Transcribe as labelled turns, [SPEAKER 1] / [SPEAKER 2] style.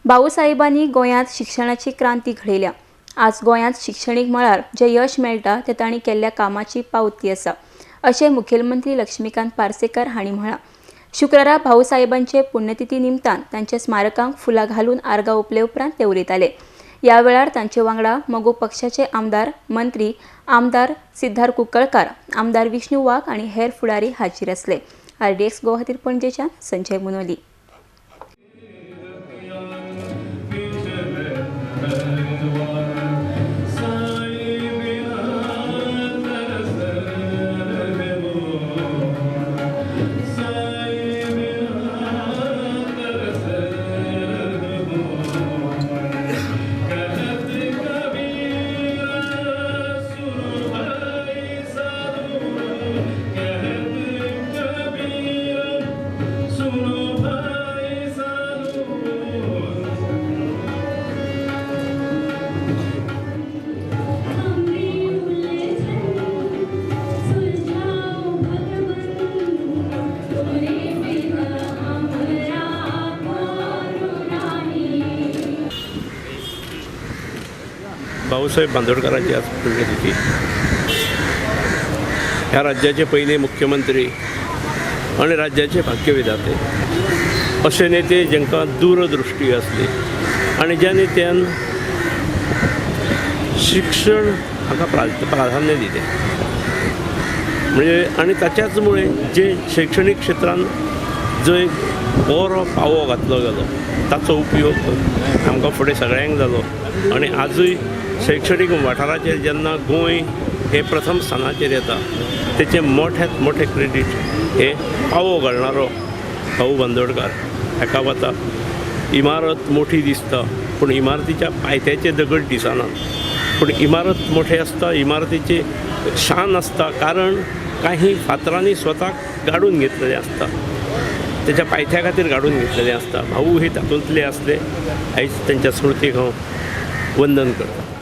[SPEAKER 1] भाऊसाहेबांनी गोंयांत शिक्षणाची क्रांती घडयल्या. आज गोंयांत शिक्षणीक मळार जें यश मेळटा तें तांणी केल्ल्या कामाची पावती आसा, अशें मुखेलमंत्री लक्ष्मीकांत पार्सेकर हांणी म्हळां. शुक्रारा भाऊसाहेबांचे पुण्यतिथी निमतान तांच्या स्मारकांक फुलां घालून आर्गां ओंपले उपरांत ते उलयताले. ह्या वेळार तांचे वांगडा मगो पक्षाचे आमदार, मंत्री आमदार सिद्धार्थ कुंकळकार, आमदार विष्णू वाघ आनी हेर फुडारी हाजीर आसले. आरडीएक्स गोवा खातीर पणजेच्यान संजय मुनोली.
[SPEAKER 2] भाऊसाहेब बांदोडकरांची आज पुण्यतिथी. ह्या राज्याचे पयले मुख्यमंत्री आनी राज्याचे भाग्यविधाते अशे नेते जांकां दूरदृश्टी आसली आनी ज्या नेत्यान शिक्षण हाका प्राधान्य दिलें, म्हणजे आनी ताच्याच मुळे जे शैक्षणीक क्षेत्रान जो एक बरो पावो घातलो गेलो ताचो उपयोग आमकां फुडें सगळ्यांक जालो. आनी आजूय शैक्षणीक वाठाराचेर जेन्ना गोंय हें प्रथम स्थानाचेर येता तेचें मोठ्यांत मोठें क्रेडीट हें पावो घालणारो भाऊ बांदोडकार हाका वता. इमारत मोठी दिसता पूण इमारतीच्या पायथ्याचे दगड दिसनात, पूण इमारत मोठे आसता, इमारतीचे शान आसता, कारण काही फातरांनी स्वताक गाडून घेतलेलें आसता, तेच्या पायथ्या खातीर गाडून घेतलेलें आसता. भाऊ हे तातूंतले आसले. आयज तांच्या स्मृतीक हांव वंदन करता.